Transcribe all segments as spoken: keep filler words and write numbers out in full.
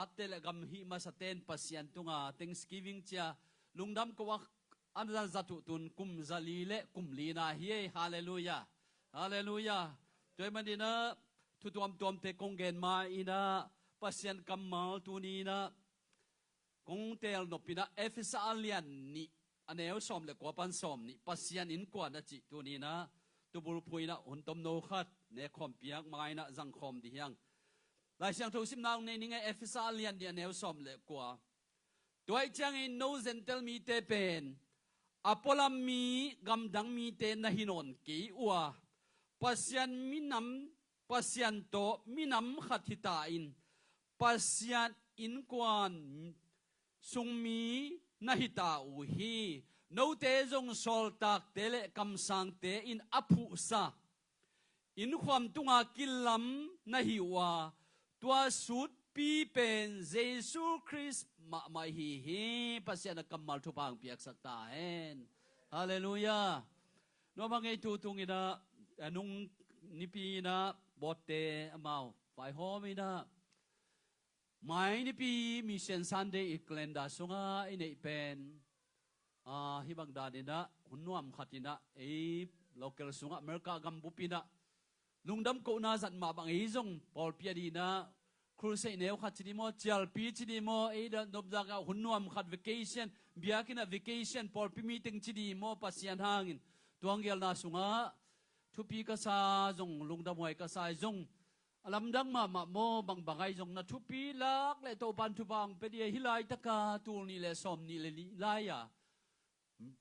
Atte le gam hih masa ten Pasian tunga thanksgiving cia lungdam ko a, an zan zat uh tun kum za li le kum li na hi ei. Halleluiah. Halleluiah. Tua ahih maninah thu tuamtuamte kong gen ma inah Pasian kammal tuninah kong teel nop inah Efesa a lian nih, a neu sawm le kua pan sawm nih, Pasian innkuan a cih tuninah tubulphu inah hun tomno khat nekkhawm piak ma inah zangkhawm dih hiang. Lai Siangtho simna hong nei ning ei. Efesa a lian nih, a neu sawm le kua. Tua ahih ciangin no Gentile mite pen a pualam mi, gamdang mite na hi nawn kei uh a, Pasian minam, Pasian tawh minam khat hita in Pasian innkuan sung mi na hita uh hi. Note zong sawltakte le kamsangte in a phuhsa innkhuam tunga kilam na hi uh a, tua sutpi pen Jesu Khrist mahmah hi hi. Pasian a kammal thupha hong piaksak ta hen. Halleluiah. Nuam a ngei tu tunginah a nung nipi inah bawtte amau vaihawm inah mai nipi Mission Sunday i calendar sungah i neih pen, ah, hih bang daninah hun nuam khat inah ei local sungah America gambup inah lungdam kohna zat mah bang ei zong pawlpi a dinah crusade neu khat ci dih maw, cialpi ci dih maw, ei da nopzak ah hun nuam khat vacation, biakinn ah vacation, pawlpi meeting ci dih maw, Pasian hangin tuang gelna sungah thupi ka sa zong, lungdam huai ka sa zong, a lamdang mahmah maw, bangbang ahi zong na thupi lak le Topan thupha hong pia dih. Hih laitaka tul nih le sawm nih le nih lai-a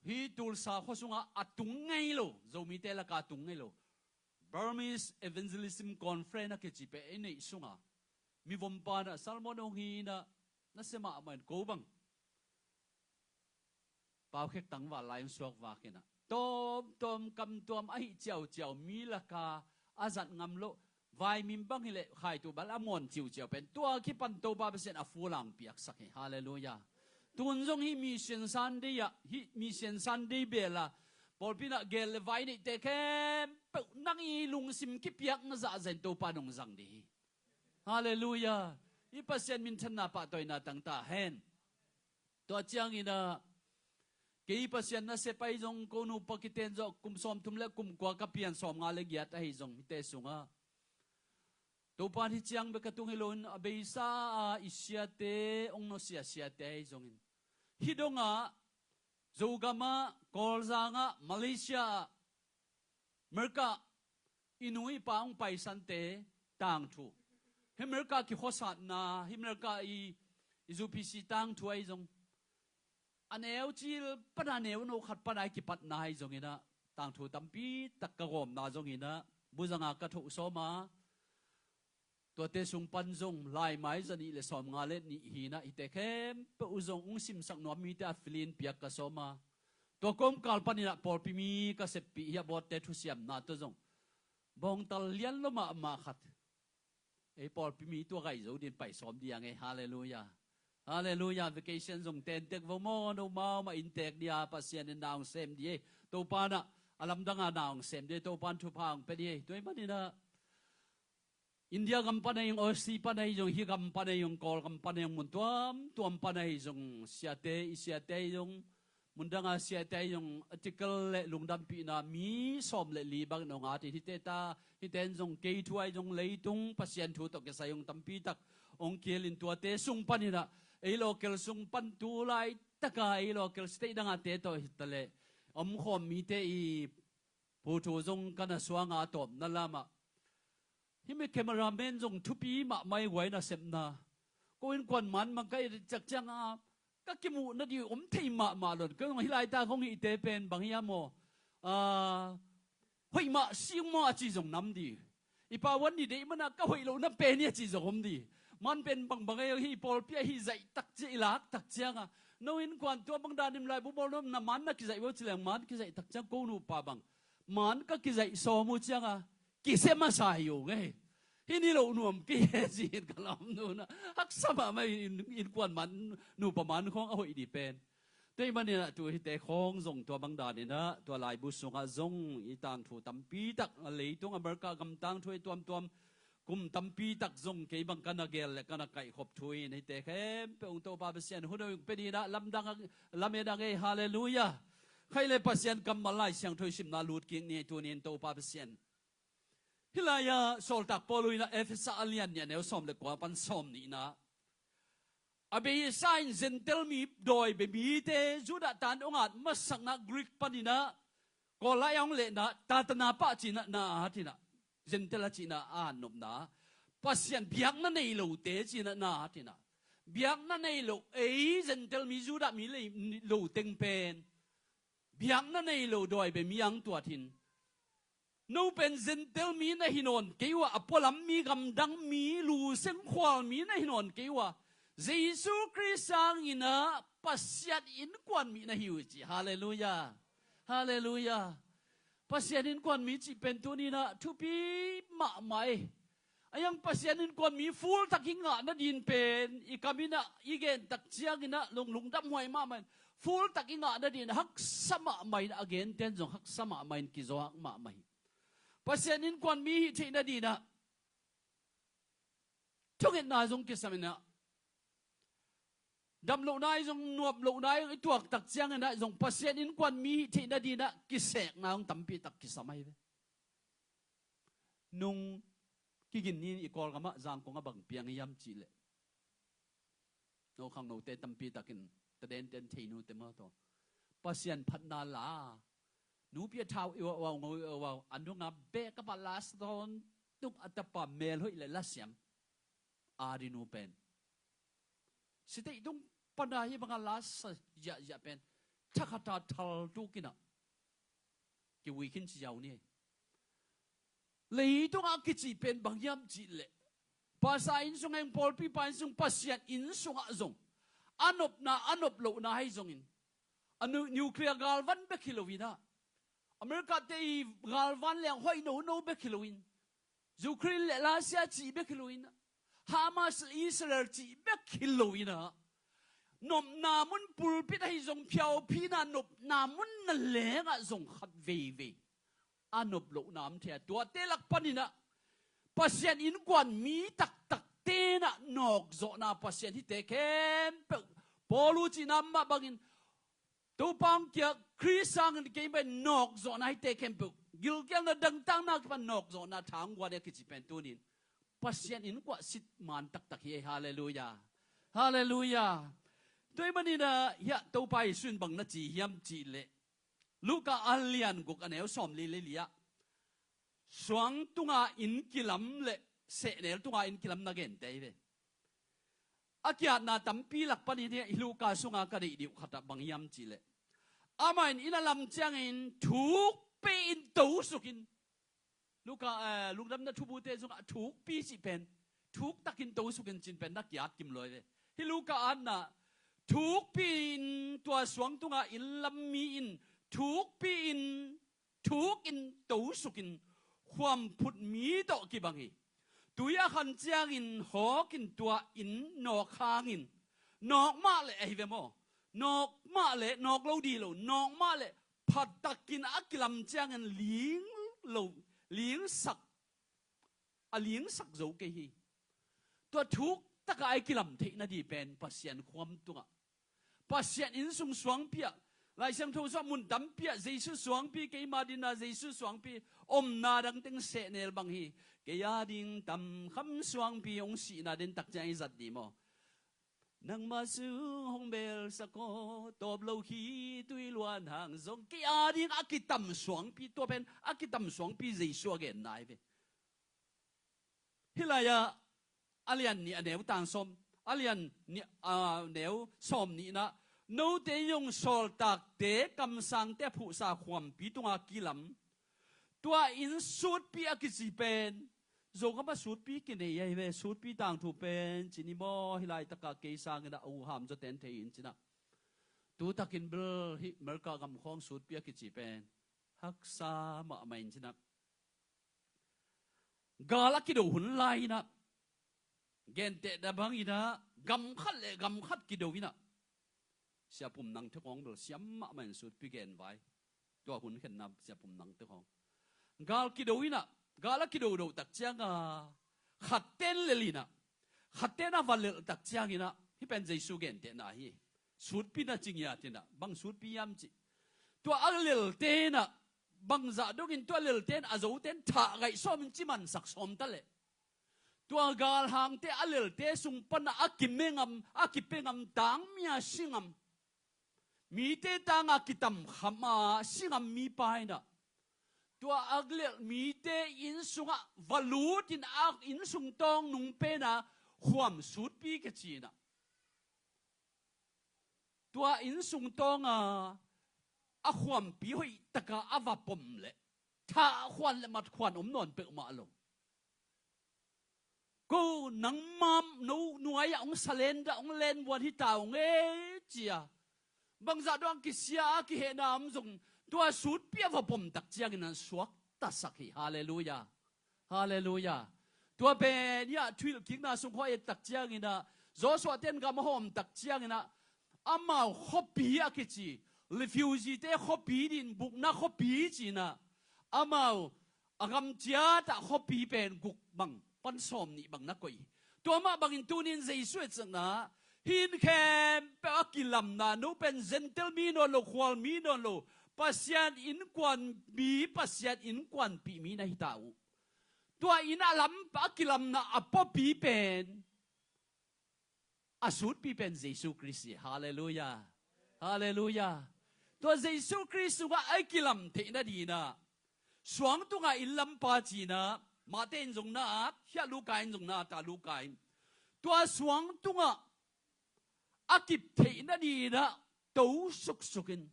hih Tulsa khua sungah a tung ngei lo, Zomite laka a tung ngei lo Burmese Evangelism Conference a kici pen ei neih sungah mivom panah sermon hong hi inah nasia mahmah in ko bang pau khek tangval lai hong suak vak inah tawmtawm kamtuam ahi ciauciau mi laka a zat ngam loh vaimim bang hileh khaitu bal a mawn ciuciau pen tua kipan Topa Pasian a fulang piaksak hi. Halleluiah. Tun zong hih Mission Sunday ah, hih Mission Sunday bela pawlpi inah gel le vai neihte khempeuh nang i lungsim kipiakna zahzah in Topa nong zang dih hi. Halleluiah. Hih Pasian minthanna pahtawina tang ta hen. Tua cianginah kei Pasian nasep ahi zong, ko nupa kiten zawh kum sawmthum le kum kua ka pian, sawmnga le giat ahi zong hihte sungah Topan hih ciang bek ka tung hi loin a beisa a i siate hong nusia siate ahi zongin hih dongah Zogamah, Kawlzangah, Malaysia ah America i nu i pa hong paisante tangthu, hih America kikhuasatna, hih America i, i zupisi tangthu ahi zong a neu cil pana neu no khat pana i kipatna ahi zonginah tangthu tampi tak ka gawmna zonginah buzanga ka thoh sawma. Tuate sung pan zong laimai zanih le sawmnga le nih hinah hihte khempeuh uh zong hong simsak nuam mite a filin piak ka sawma. Tua kawmkal paninah pawlpi mi ka seppih hi a, bawtte thusiamna tawh zong bawngtal lian lo mahmah khat ei pawlpi mi tua gai zo din pai sawm diang ei. Halleluiah. Halleluiah. Vacation zong tentek vo maw, no mau mah inntek dia Pasian in na hong sem di ei. Topanah a lamdanga na hong sem di ei. Topan thupha hong pia di ei. Tua ahih maninah India gam pan ahi zong, Aussie pan ahi zong, hih gam pan ahi zong, Kawl gam pan ahi zong, mun tuamtuam pan ahi zong siate, i siate ahi zong, mundanga siate ahi zong article le lungdampihna mi sawm le li bangin hong at in, hihte ta, hihte in zong kei thu ahi zong leitung Pasian thu tawh kisai hong tampi tak hong kielin tuate sung paninah ei local sung pan tu laitaka ei local state dangate tawh hitaleh omkhawm mite i phu thu zong ka na suanga a tawpna lamah hih mi cameraman zong thupi mahmah i guai nasepna. Ko innkuan man bang ka et ciakcianga ka kimuh nadih om thei mahmah lon. Ka zong hih laita kong hihte pen bang hiam aw, ah, hoih mah sing maw a ci zong nam dih. I pa wan ni deih manah ka hoih lohna pen hi a ci zong om dih. Man pen bangbang ei, hih pawlpi ah hih zaih takciang, i lak takcianga no innkuan tua bang danin laibu bawl nuam na man na kizaih vo ci leng man kizaih takciang ko nupa bang man ka kizaih sawm uh cianga kisia masa hi uh ngei. Hih ni loh nuam kei he ci-in ka lamnunah haksa mahmah in, innkuan man, nupa man khawng a hoih dih pen. Tua ahih maninah tu hihte khawng zong tua bang daninah tua laibu sungah zong i tangthu tampi tak a leitung America gam tangthu i tuamtuam Kum tampi tak zong kei bang ka na gel le ka na kaihkhop thu in hihte khempeuh hong Topa Pasian hun hong pe ni in ah lamdang a, lamen a ngei. Halleluiah. Khaile Pasian kammal Lai Siangtho i simna lut kik ni. Tuni in Topa Pasian, hih lai-ah sawltak Paul in ah Efesa a lian nih a neu sawm le kua pan sawm nih in ah a beisa in Gentile mi dawi bia mite Judah tan hong at masakna Greek panin ah Kawl lai-ah hong lehna tatana pah cihna na at in ah Gentile a cihna a nopna, Pasian biakna nei lote cihna na at in ah biakna nei lo ei Gentile mi Judah mi lei lo teng pen biakna nei lo dawi bia mi ang tuat hin no pen Gentile mi na hi nawn kei uh a, a pualam mi, gamdang mi, luseng khual mi na hi nawn kei uh a, Jesu Khrist sangin ah Pasian innkuan mi na hi uh ci. Halleluiah. Halleluiah. Pasian innkuan mi cih pen tuni in ah thupi mahmah ei. A iang Pasian innkuan mi full tak i ngah nadin pen i kam in ah i gen tak ciangin ah lung, lungdam huai mahmah in, full tak i ngah nadin haksa mahmah in a genten zong haksa mahmah in kizawak mahmah hi. Pasian innkuan mi hih theih nadin ah thungetna zong kisam in ah dam lohna i zong, nuam lohna i zong i tuak tak ciangin ah zong Pasian innkuan mi hih theih nadin ah kisekna zong tampi tak kisam ahi ve. Nung kigin ni i Kawlgam ah Zangkong ah bang piang hiam cih leh, no khangnote tampi takin tadenten theinu te maw taw, Pasian phatna la nupi a thau i wau, wau ngo i wau, a nunga beh ka pah la sa tawn tuk a tapa mel hoih le la siam a dinu pen sitei tung pana hi banga la sa ziahziah pen thakhata thal tukin ah kiui khin ci ziau ni. Leitungah kici pen bang hiam cih leh, pasa innsung heng pawlpi pa innsung Pasian innsungah zong a nopna a nop lohna hai zongin a nu-, nuclear galvan bek hi lo in ah, America te i galvan leng hoih nono bek hi lo in, Ukraine le Russia cih bek hi lo in ah, Hamas le Israel cih bek hi lo in ah, nopna mun pulpit ahi zong phiaupina nopna mun na lengah zong khat veivei a nop lohna om thei a, tuate lak panin ah Pasian innkuan mi taktak ten ah nawkzawhna Pasian hihte khempeuh Paul uh cihna mah bangin Topa hong kia Khrist sangin keimah in nawkzawhna hihte khempeuh gilkialna dangtakna kipan nawkzawhna thang guan e a kici pen tunin Pasian innkuan sit man taktak hi ei. Halleluiah. Halleluiah. Tua ahih manin ah hiah Topa Jesu in bang na ci hiam cih leh, Luka a lian guk a neu sawmli le li ah suang tunga inn kilam le sehnel tunga inn kilam na gente hi ve. A kiatna tampi lak panin hi, Luka sunga ka deih deuh khat ah bang hiam cih leh, amah in inn a lam ciangin thukpi in tosukin, Luka, eh, Lungdamna Thubute sungah thukpi cih pen thuktakin tosukin cih pen na kiat kim lo hi ve. Hih Luka atna thukpi in tua suang tunga inn lam mi in thukpi in thukin tosukin khuamphut mi tawh kibang hi. Tui a khan ciangin hawkin tua inn nawk hangin, nawk mah leh ahi ve maw, nawk mah leh, nawk lo dih lo, nawk mah leh phattakin a kilam ciangin ling lo, lingsak, a lingsak zo kei hi. Tua thuktaka a i kilam theih nadih pen Pasian khuam tungah, Pasian innsung suangpi ah, Lai Siangtho sungah mun tampi ah Jesu suangpi, keima dinna Jesu suangpi, omna dang teng sehnel bang hi. Kei a ding tamkham suangpi hong sihna den tak ciang i zat dih maw? Nangmah sung hong belsak aw, tawp lo khi tui luan hang zong kei a ding a kitam suangpi, tua pen a kitam suangpi Jesu a genna hi ve. Hih lai-ah a lian nih a neu tang sawm, a lian nih a neu sawm nihna, note zong sawltakte kamsangte a phuhsa khuampi tunga kilam. Tua in sutpi a kici pen, Zogam ah sutpi kinei ahi ve, sutpi tangthu pen ci ni maw, hih laitaka kei sangin ah a uham zawten thei in cinah. Tutakin bel hih America gam khawng sutpi a kici pen haksa mahmah in cinah. Gal a kido hun lai-inah, gentehna banginah gam khat le gam khat kido inah, Sia Pum Nang Thek Hawng bel siam mahmah in sutpi genvai. Tua hun khenna Sia Pum Nang Thek Hawng. Gal kido inah, gal a kidodo tak cianga Khat ten lel inah, khat ten a va lelh tak cianginah, hih pen Jesu gentehna hi. Sutpi na ci ngiat inah, bang sutpi hiam cih, tua a lelte inah, bangzah dongin tua lelte in a zote in thah gaih sawmin cimansak sawm ta leh, tua galhangte a lelte sung panah a kimengam, a kipengam tangmi a singam, mite tanga kitamkham a singam mipa inah, tua a lelh mite inn sungah va lutin, a inn sung tawng nung pena khuam sutpi kici inah, tua inn sung tawnga a khuampi hoih taka a va pom leh, thah khuan le mat khuan om nawn peuhmah lo. Ko nangmam no nuai-ah hong salenda hong lenbuan hi ta ung e, cia. Bangzah dong kisia a kihehna om zong, tua sutpi a va pom tak ciangin an suaktasak hi. Halleluiah. Halleluiah. Tua pen hiah thuhilhkikna sung khua et tak cianginah, Joshua ten gam a hawm tak cianginah, amau khuapi a kici, refugee te khuapi din, bukna khuapi cinah, amau a gam ciatah khuapi pen guk bang pan sawm nih bang na koih hi. Tua mah bangin tunin Jesu et sakna, hih inn khempeuh a kilamna, no pen Gentile mi nawn lo, khual mi nawn lo, Pasian innkuan mi, Pasian innkuanpih mi na hi ta uh. Tua inn a lam a kilamna a puapi pen, a sutpi pen Jesu Khrist hi. Halleluiah. Halleluiah. Tua Jesu Khrist sungah a kilam theih nadinah, suang tungah inn lampa cinah, Mate in zong na at, hiah Luka in zong na at a, Luka in, tua suang tungah a kip theih nadinah to suksukin,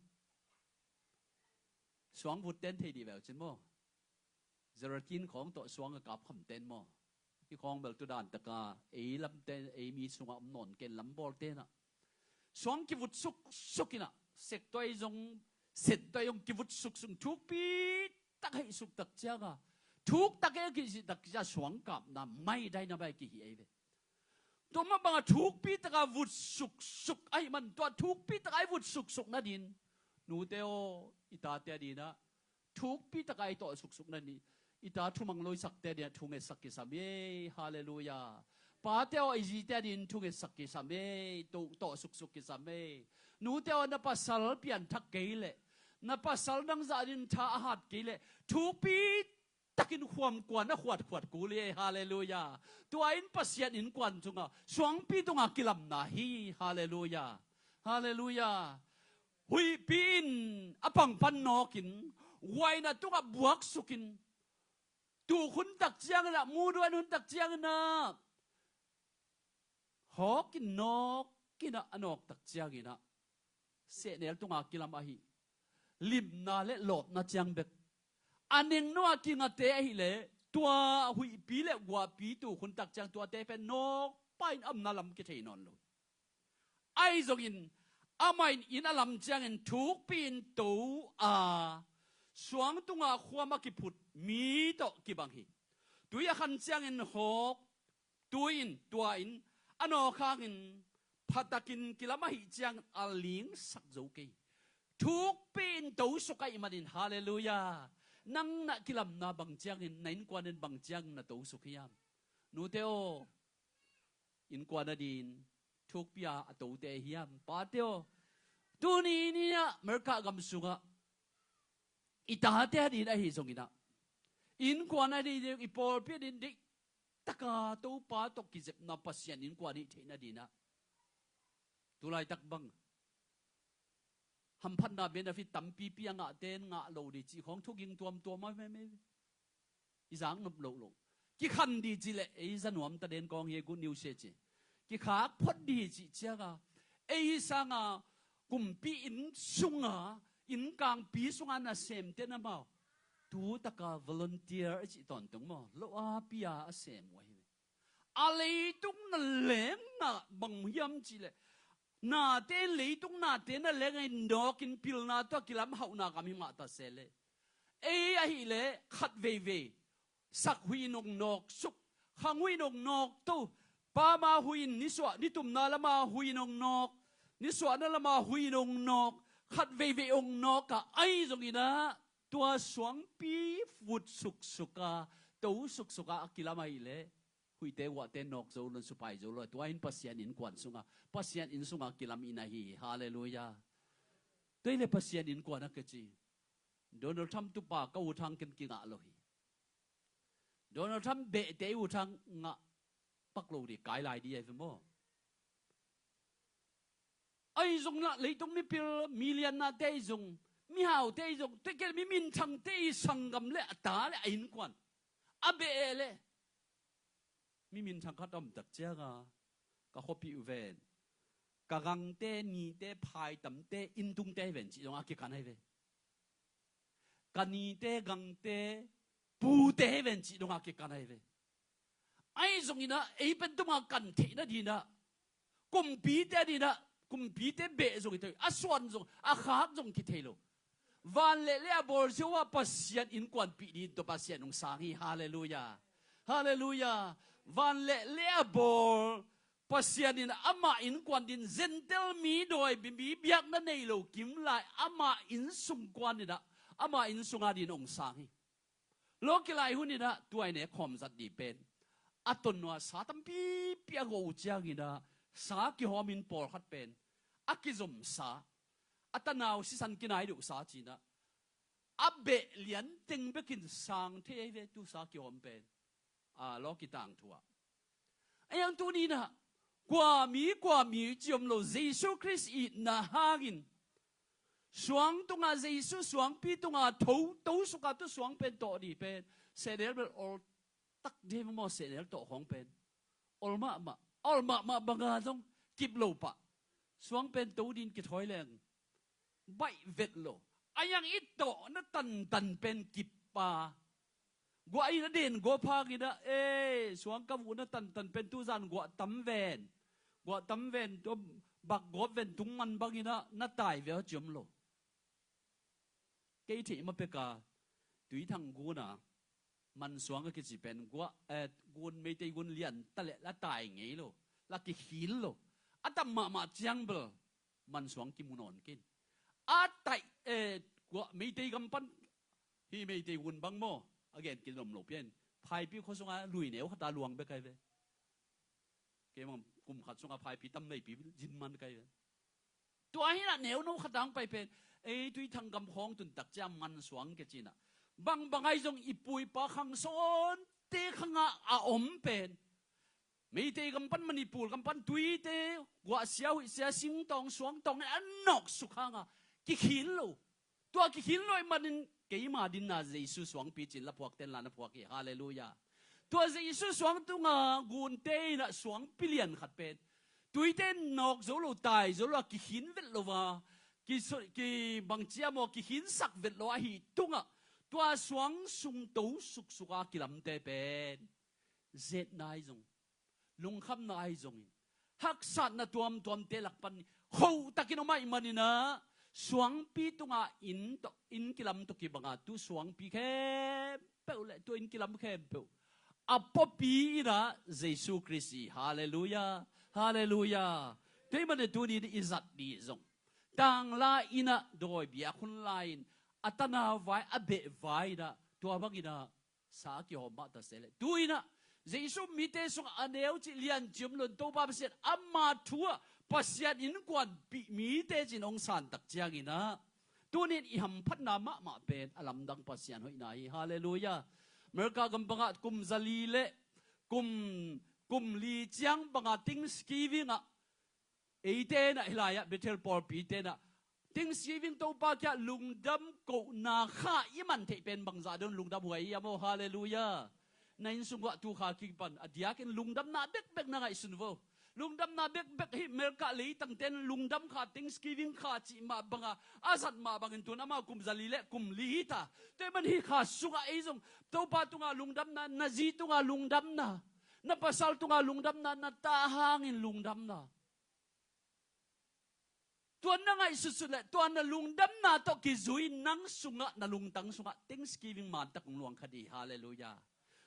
suang vut ten thei dih veu cin maw? Zeratin khawng tawh suang a kap khamten maw? Hih khawng bel tu dan taka ei lamte, ei mi sungah om nawn ken lam bawltenah, suang kivut suksuk inah, sektuai zong, sektuai zong kivut suksuk, thukpi tak heih suk tak cianga, thuk tak e a kihsih tak cianga suang kapna mai daina bai kihi ei ve. Tua mah banga thukpi taka vut suksuk ahih man, tua thukpi taka i vut suksuk nadin, nute aw, i tate adinah thukpi taka i tawh suksuk nadin, i ta thumang loisakte adinah thungetsak kisam ei. Halleluiah. Pate aw, i zite adin thungetsak kisam ei. Tawh, tawh suksuk kisam ei. Nute aw, na pasal pianthak kei leh, na pasal nangzah adin tha a hat kei leh, thukpi takin khuam kuan a khuatkhuat kul hi. Halleluiah. Tua in Pasian innkuan tunga, suangpi tunga kilamna hi. Halleluiah. Halleluiah. Huihpi in a pangpan nawkin, huaina tungah buaksukin, tukhun tak cianginah, muduan hun tak cianginah, hawkin nawkinah, a nawk tak cianginah, sehnel tunga kilam ahi, limna le lawpna ciang bek. A nengno a kingate ahileh, tua huihpi le guahpi tukhun tak ciang tuate pen nawkpa in amna lam kithei nawn lo. Ahi zongin, amah in inn a lam ciangin thukpi in to a, suang tunga khuam a kiphut mi tawh kibang hi. Tui a khan ciangin hawk, tu in, tua in, a nawk hangin phatakin kilam ahih ciangin a lingsak zo kei. Thukpi in tosuk ahih manin, halleluiah. Nang na kilamna bang ciangin, na innkuan in bang ciangin na tosuk hiam? Nute aw, innkuan adin thukpi a a tote hiam? Pate aw, tuni ni-ah America gam sungah i tate adin ahi zonginah, innkuan adin, i pawlpi adin deih taka Topa tawh kizepna Pasian innkuan i theih nadinah, tulaitak bang hamphatna benefit tampipi a ngahte in ngah lo dih cih khawng thuging tuamtuam a meme. I zak nop loh loh. Kikhan dih cih leh ei za nuam ta den kawng hi, good news hi ci. Kikhak phot dih cih cianga, ei sanga kumpi inn sunga, inn kangpi sunga nasemte na mau, tu taka volunteer a cih tawntung maw, lo a pia a sem uh ahi ve. A leitung na lengna bang hiam cih leh, nate in leitung nate na leng in nawkin pilna tawh kilam hauhna gam hi mah ta se leh, ei ahileh khat veivei sak hui in hong nawk suk, khang hui in hong nawk to, pama hui in nisuah, nitumna lama hui in hong nawk, nisuahna lama hui in hong nawk, khat veivei hong nawk a, ahi zonginah tua suangpi vut suksuk a, to suksuk a, a kilam ahileh huihte guahte nawk zo lo, supai zo lo. Tua in Pasian innkuan sunga, Pasian inn sunga kilam inn ahi hi. Halleluiah. Tua hi le Pasian innkuan a kici. Donald Trump tupa ka ut hang ken kingah lo hi. Donald Trump behte ut hang ngah pak lo dih, kai lai dih ahi ve maw? Ahi zongin ah leitung mipil, miliannate ahi zong, mihaute ahi zong, tua kei le mi minthangte i sanggam le a ta le a innkuan a beh le mi minthang khat a om tak cianga, ka khuapih uh ven, ka gangte, nite, phaitamte, inntungte hi ven cih zong a kikan ahi ve. Ka nite, gangte, pute hi ven cih dong a kikan ahi ve. Ahi zongin ah ei pen tuma kan theihna dinah, kumpite dinah, kumpite beh zong hi thei, a suan zong, a khak zong kithei lo. Van le lei a bawl Jehovah Pasian innkuanpih ding tua Pasian hong sang hi. Halleluiah. Halleluiah. Van le lei a bawl Pasian in amah innkuan ding, Gentile mi dawi, mi biakna nei lo kim lai, amah inn sungkuan inah, amah inn sunga ding hong sang hi. Lawki lai hun inah tua i nek khawm zat dih pen a ton nua sa tampipi a go uh cianginah sa kihawmin pawlkhat pen a kizomsa, a tanau sisan kinai duhsa cinah a beh lianteng bekin sang thei ahi ve tu sa kihawm pen. A, lawki tangthu ah. A yang tuninah kua mi, kua mi ci om lo, Jesu Khrist itna hangin suang tungah, Jesu suangpi tungah tho, to suka tu suang pen tawh dih pen sehnel bel ol tak dih maw, sehnel tawh khawng pen ol mahmah, ol mahmah banga zong kip lo pah. Suang pen to din kithawi leng baih vet lo. A yang i tawh na tantan pen kippa. Guah in a den gua phak inah, ei, suang ka vuh na tantan pen tuzan guah tam ven. Guah tam ven, bak gawp ven tung man banginah na tai ve aw ci om lo. Kei theih ma peka, Tuithang gun a Mansuang a kici pen guah, eh, gun, Meitei gun lian ta le la tai ngei lo, la kikhil lo. A tam mahmah ciang bel Mansuang kimu nawn kin. A taih, eh, guah, Meitei gam pan hi, Meitei gun bang maw, a gen kilom lo pian. Phaipi khua sunga lui neu khata luang bek ai ve. Keimah kum khat sungah phaipi tam neipi zin man kai ve. Tua hinah neuno khat ang pai pen, ei, Tuithang gam khawng tun tak ciang Mansuang ke cinah, bangbang ai zong i pu i pa khang sawnte khangah a om pen, Meitei gam pan, Manipur gam pan, Tuite, guah sia, huih sia, singtawng, suangtawng in a nawk suk hanga kikhil lo. Tua kikhil lo ih manin keima dinna Jesu suangpi cin la phuak ten la na phuak hi. Halleluiah. Tua Jesu suang tunga gunte inah suangpi lian khat pen, Tuite nawk zo lo, tai zo lo a kikhin vet lo a, ki, ki bangcia maw, kikhinsak vet lo ahi tungah tua suang sung to suksuk a kilamte pen zetna ai zong, lungkhamna ai zongin, haksatna tuamtuamte lak pan khotakin om ahih maninah, suangpi tunga inn tawh, inn kilam tawh kibanga tu suangpi khempeuh le tu inn kilam khempeuh a pawpi inah Jesu Khrist hi. Halleluiah. Halleluiah. Tua ih manin tuni i zat dih zong, tangla inah dawi biak hun lai-in a tanau vai, a beh vai inah tua banginah sa a kihawm mah ta se leh, tu inah Jesu mite sungah a neu cih lian ciam lon Topa Pasian ama thu ah Pasian innkuanpih mite cin hong san tak cianginah, tunin i hamphatna mahmah pen a lamdang Pasian hoihna hi. Halleluiah. America gam bangah kum zali le kum, kum li ciang banga Thanksgiving ah, eite inah hilai-ah Bethel pawlpi tenah Thanksgiving Topa kiah lungdam kohna kha i man theih pen bangzah don lungdam huai i a maw? Halleluiah. Na inn sung uah tu kha kipan a diakin lungdamna bekbek na ngaihsun vo. Lungdamna bekbek hi. Melkah leitangten lungdam kha, Thanksgiving kha cih mah banga a zat mah bangin tun amau kum zali le kum li hi ta. Tua ih man hi kha sungah ei zong Topa tunga lungdamna, na zi tunga lungdamna, na pasal tunga lungdamna, na ta hangin lungdamna. Tua na ngaihsutsut le tua na lungdamna tawh kizui nang sungah, na lungtang sungah Thanksgiving mantak hong luang kha dih. Halleluiah.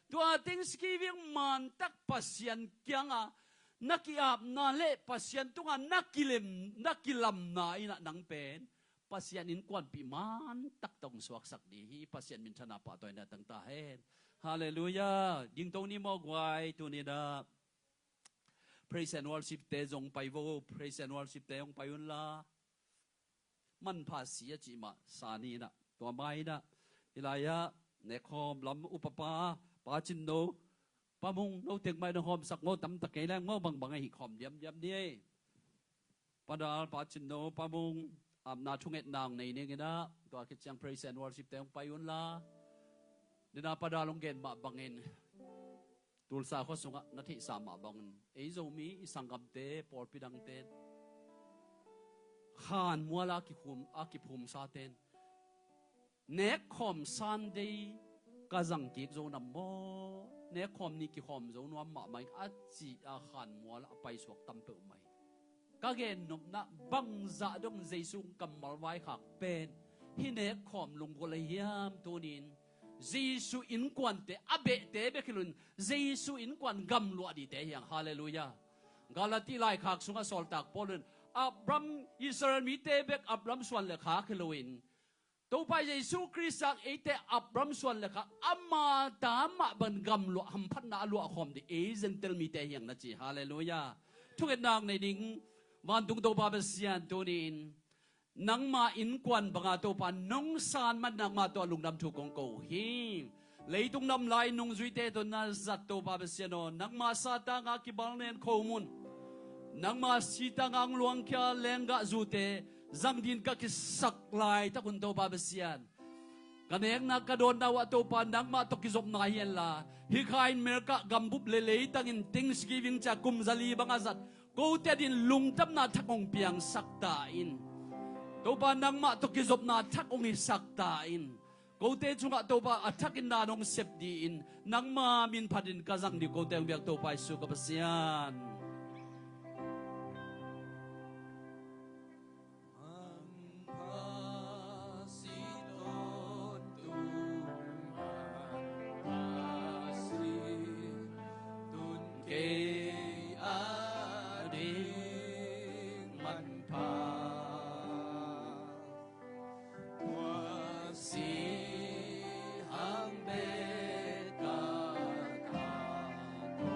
Tua Thanksgiving mantak Pasian kianga na ki-apna le Pasian tunga na kilem, na kilamna inah nang pen Pasian innkuanpih mantak tawh hong suaksak dih hi. Pasian minthanna pahtawina tangta hen. Halleluiah. Dingto ni maw guai, tuni-in ah praise and worship te zong pai vo. Praise and worship te hong pai unla, manpha si a cih mah sa ni-in ah, tua mah in ah, hih lai-ah nekkhawm lam upapa Pa Cin No, Pa Mung, note mah in hong khawmsak maw, tamtak kei leng maw, bangbang a hih khawm diamdiam ni ei. Pa Dal, Pa Cin No, Pa Mung, apna thungetna hong nei ning in ah, tua khit ciang praise and worship te hong pai unla, ni-in ah Pa Dal hong gen mah bangin, Tulsa khua sungah na theihsa mah bangin, ei Zomi i sanggamte, pawlpi dangte khanmual a kikhum, a kiphumsa ten, nekkhawm Sunday ka zang kik zo nam maw, nekkhawm ni kikhawm zo nuam mahmah ing, a cih a khanmual a paisuak tam peuhmah hi. Ka gennopna, bangzah dong Jesu kammal vaikhak pen hih nekkhawm lunggulh ahi hiam? Tuni-in Jesu innkuante, a behte bek hi loin, Jesu innkuan gamluah dingte hi hang. Halleluiah. Galati laikhak sungah sawltak Paul in, Abraham, Israel mite bek Abraham suan le khak hi loin, Topa Jesu Khrist in eite Abraham suan le khak, ama ta mah bang gamluah, hamphatna a luahkhawm ding ei Gentile mite hi hang na ci. Halleluiah. Thungetna hong nei ding vantung Topa Pasian, tuni-in nangma innkuan banga Topa nong san man, nangma tawh lungdam thu kong ko hi. Leitung nam lai nungzuite tawh na zat Topa Pasian aw, nangma sitang a kibalnen khomun, nangma sitang a hong luangkhia lenggah zute zang dingin ka kisak laitak un Topa Pasian, ka nekna ka dawnna uh ah Topa nangmah tawh kizopna hi henla, hih kha in America gambup le leitang in Thanksgiving ci-a kum zali bang a zat kote adingin lungdamna thak hong piangsak ta in. Topa nangmah tawh kizopna thak hong hisak ta in. Kote tungah Topa a thakin dan hong sep dingin nangma min phatin ka zang ding uh kote hong biak Topa Jesu ka Pasian. Kei a ding manpha, tua si hang bek ka thahtawna.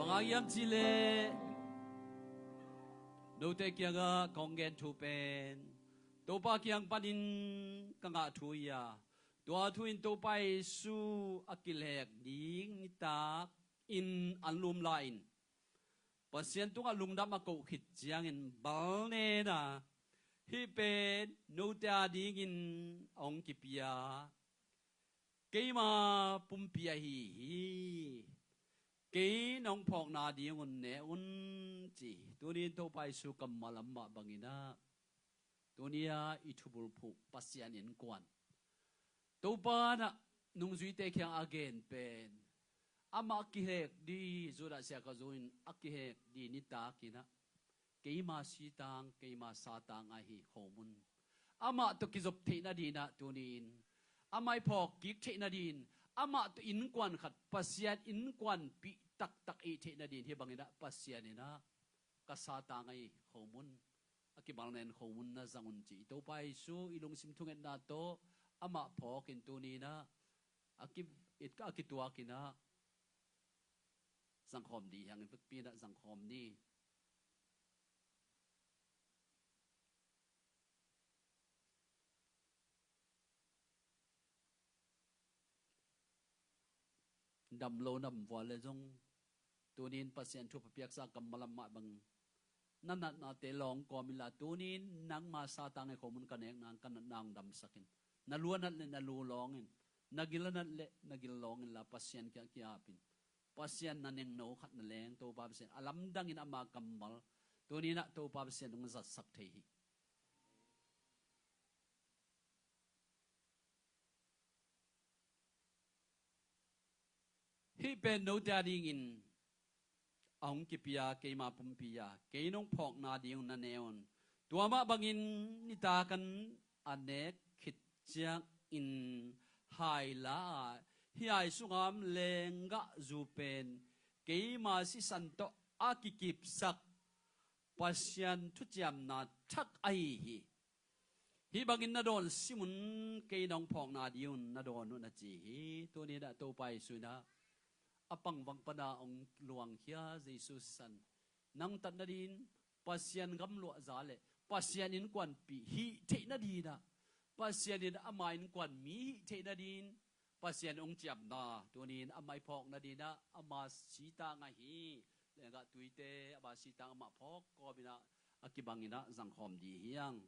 Bang hang hiam cih leh note kiangah kong gen thu pen Topa kiang panin ka ngah thu hi a, tua thu in Topa Jesu a kilek ding nitak in an lum lai-in Pasian tungah lungdam a koh khit ciangin bal nen a, hih pen note a dingin a hong kipia keima pumpi ahi hi. Kei nong phawkna dingun ne un, ci hi. Tuni in Topa Jesu kammal amah bangin ah, tuni a i thubulphuh Pasian innkuan, Topa in ah nungzuite kiang a gen pen, amah a kihek ding, Judas Iskariot in a kihek ding nitakin ah, keima sitang, keima satang ahi khawm un. Amah tawh kizop theih nadingin ah tuni in, amah i phawk kik theih nadingin, amah tawh innkuan khat, Pasian innkuanpih taktak i hih theih nadingin, hih bangin ah Pasian in ah ka satang ahi khawm un, a kibal nen khawm un na zang un, ci i Topa Jesu i lungsim thungetna tawh amah phawkin tuni in ah a ki, it ka a kituakin ah zangkhawm ding hi hang. I vekpi in ah zangkhawm ni. Dam lo nam vua le zong, tuni in Pasian thupha piaksa kammal amah bang, na natnate lawng kawm inla, tuni in nangma satang ahi khawm un, ka nekna, ka natna hong damsak in. Na lu a nat leh na lu lawng in, na gil a nat leh na gil lawng inla, Pasian kiang ki-ap in. Pasian na nengno khat na leng, Topa Pasian a lamdangin ama kammal tuni in ah Topa Pasian hong zatsak thei hi. Hih pen note a dingin a hong kipia keima pumpi a, kei nong phawkna dingun na ne un. Tua mah bangin nitak in a nek khit ciangin hai la a, hih hai sungah om lenggahzu pen keima sisan tawh a kikipsak Pasian thuciamna thak ahi hi. Hih bangin na dawn sim un, kei nong phawkna dingun na dawn un, a ci hi. Tuni in ah Topa Jesu in ah a pangvang pan a hong luangkhia Jesu sisan, nang tat nadingin, Pasian gamluahza leh Pasian innkuanpih hih theih nadingin ah, Pasian in ama innkuan mi hih theih nadingin Pasian hong ciamna, tuni in amah i phawk nadingin ah ama sitang ahi, lenggah tuite ama sitang amah phawk kawm in ah a kibangin ah zangkhawm ding hi hang.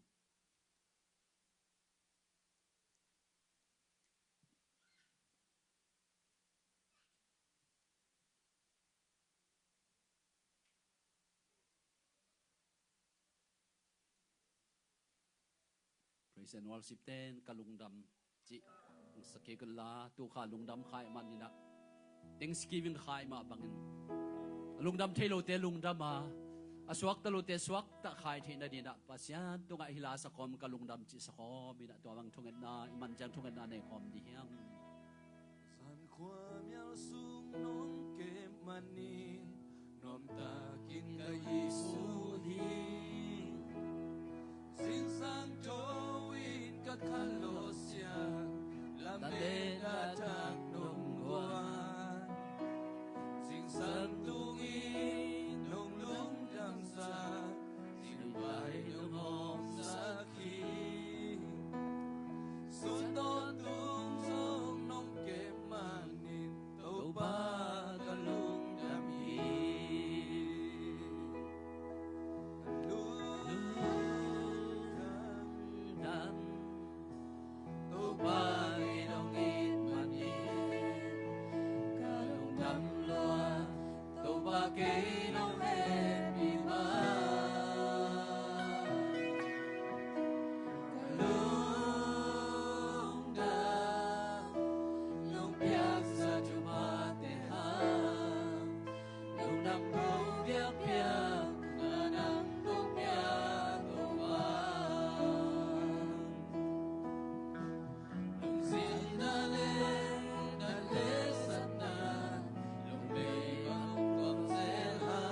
Praise and worship ten, ka lungdam cih sak kik un la, tu kha lungdam khai man in ah, Thanksgiving khai mah bangin, a lungdam thei lote lungdam a, a suakta lote suakta khai theih nadingin ah Pasian tungah hih la sakhawm, ka lungdam cih sakhawm in ah, tua bang thungetna, i man ciang thungetna nei khawm ding hi hang. San khua mial sung nong kem manin, nuamtakin ka Jesu hi. Zingsang tho in ka khanlawhsiat, lamet a thak nong guan. Zingsang tungin nong lungdamsak, zingbai nong hawmsak hi. Sun tawntung zong nong kem manin, Topa ka lungdam hi. Lungdam, Topa kei nong it manin, ka lungdam lua, Topa kei nong hehpih man. Ka lungdam, nong piaksa thuphate hang, lungdam kong biakpiak, na nang kong pia, Topa. Lungzinna le, na letsatna, lungdam bang hong tuam zel ha.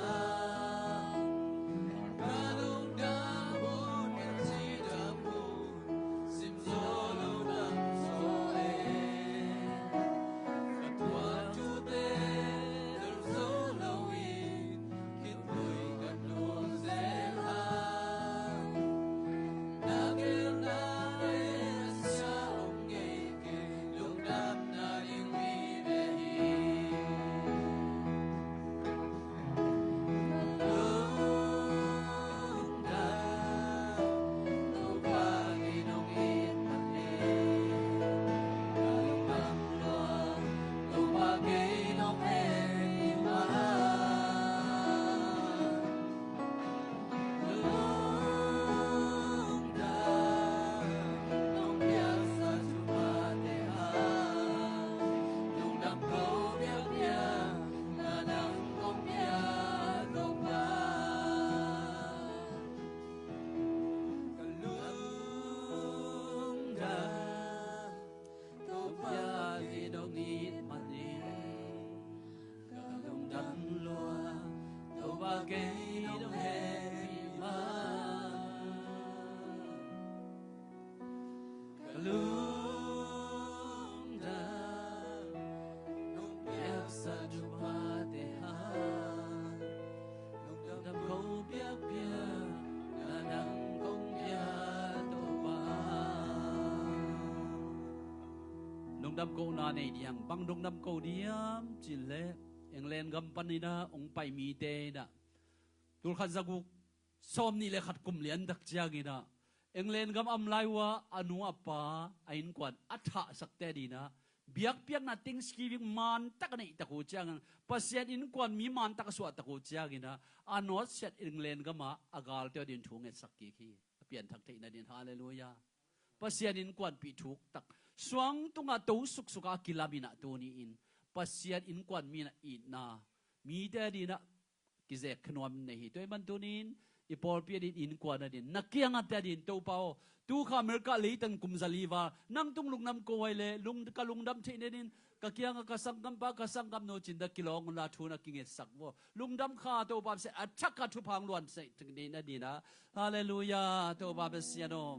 Kei dong hehpih ma ka lungdam nong piaksa thuphate hang lungdam ko piakpiak na nang kong pia Topa. Lungdam ko na nei diam, bang lungdam ko diam cih leh England gam panin ah hong pai mite in ah tulkhat zaguk sawmnih le khat kum lian tak ciangin ah England gam a om lai uh ah a nu a pa a innkuan a thahsakte adingin ah biakpiakna Thanksgiving mantak a neih tak uh ciangin, Pasian innkuan mi mantak a suah tak uh ciangin ah a nawtsiat England gam ah a galte adingin thu ngetsak kik hi. A pianthak theihna dingin, halleluiah. Pasian innkuanpih thuk tak suang tungah to suksuk a kilamin ah tuni-in Pasian innkuan mi in ah itna mite adingin ah kizek kha nuam nei hi. Tua ahih man tuni-in i pawlpi adingin, innkuan adingin, na kiangah te adingin Topa aw, tu kha America leitang kum za li val nang tung lungdam ko hi leh lung, ka lungdam theihna dingin ka kiangah ka sanggampa, ka sanggamnu cih in ah kilawng un la thu na kingetsak uh aw. Lungdam kha Topa Pasian, a thak kha thupha hong luansak theihna dingin ah. Halleluiah, Topa Pasian aw.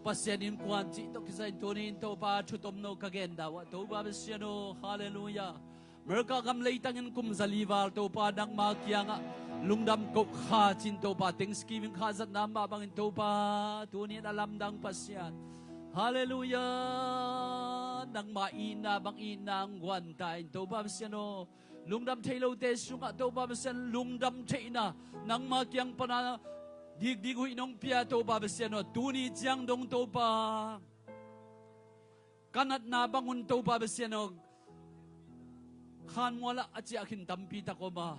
Pasian innkuan cih tawh kisai in tuni-in Topa thu tomno ka gen dan uh ah Topa Pasian aw, halleluiah. America gam leitangin kum za li val Topa nangma kiangah lungdam koh kha cih in Topa Thanksgiving kha zatna mah bangin Topa tuni-in a lamdang Pasian, halleluiah, nangma itna bang itna hong guan ta in Topa Pasian aw. Lungdam thei lote sungah Topa Pasian lungdam theihna nangma kiang pana dikdik huih nong pia Topa Pasian aw, tuni ciang dong Topa ka natna bang un Topa Pasian aw, khanmual ah a ciah khin tampi tak om a,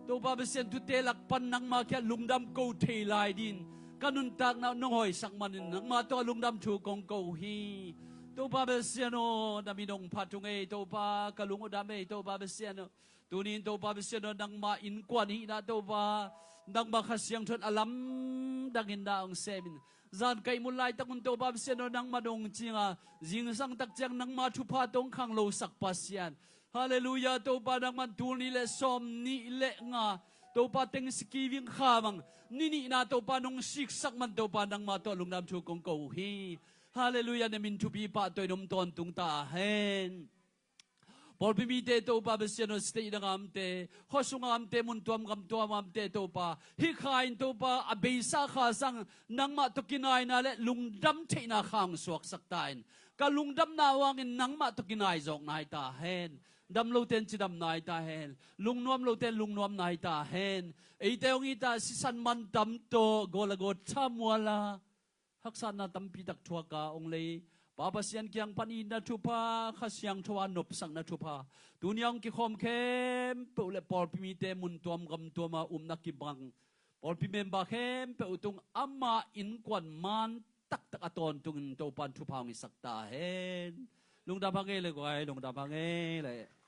Topa Pasian, tute lak pan nangma kiang lungdam ko thei lai dingin ka nuntakna nong hoihsak manin nangma tawh lungdam thu kong ko uh hi. Topa Pasian aw, na min hong phat ung ei Topa, ka lung uh dam ei Topa Pasian aw. Tuni-in Topa Pasian aw, nangma innkuan hihna Topa, nangma Kha Siangtho in a lamdangin na hong semin, zan ka ihmut laitak un Topa Pasian aw, nangma dong cinga, zingsang tak ciang nangma thupha tawh hong khanglosak Pasian, halleluiah, Topa nangman tul nih le sawmnih le nga Topa Thanksgiving kha bang ni nihna Topa nong siksak man Topa nangma tawh lungdam thu kong ko uh hi. Halleluiah, na min thupi pahtawi in om tawntung ta hen. Pawlpi mite Topa Pasian aw, state dang a omte, khua sung a omte, mun tuam gam tuam a omte Topa, hih kha in Topa a beisa kha sang nangmah tawh kinaina le lungdam theihna kha hong suaksak ta in. Ka lungdamna uh hangin nangmah tawh kinai zawk nai ta hen. Dam lote in cidam nai ta hen. Lungnuam lote in lungnuam nai ta hen. Eite hong it a, sisan mantam tawh, gawl a gawl thamual a, haksatna tampi tak thuak a hong lei Pa Pasian kiang pan itna thupha, Kha Siangtho a nopsakna thupha, tuni a hong kikhawm khempeuh le pawlpi mite mun tuam gam tuam a upna kibang pawlpi member khempeuh tung ama innkuan man taktak a tawntungin Topa in thupha hong hisak ta hen. Lungdam hang ei le guai, lungdam hang ei le.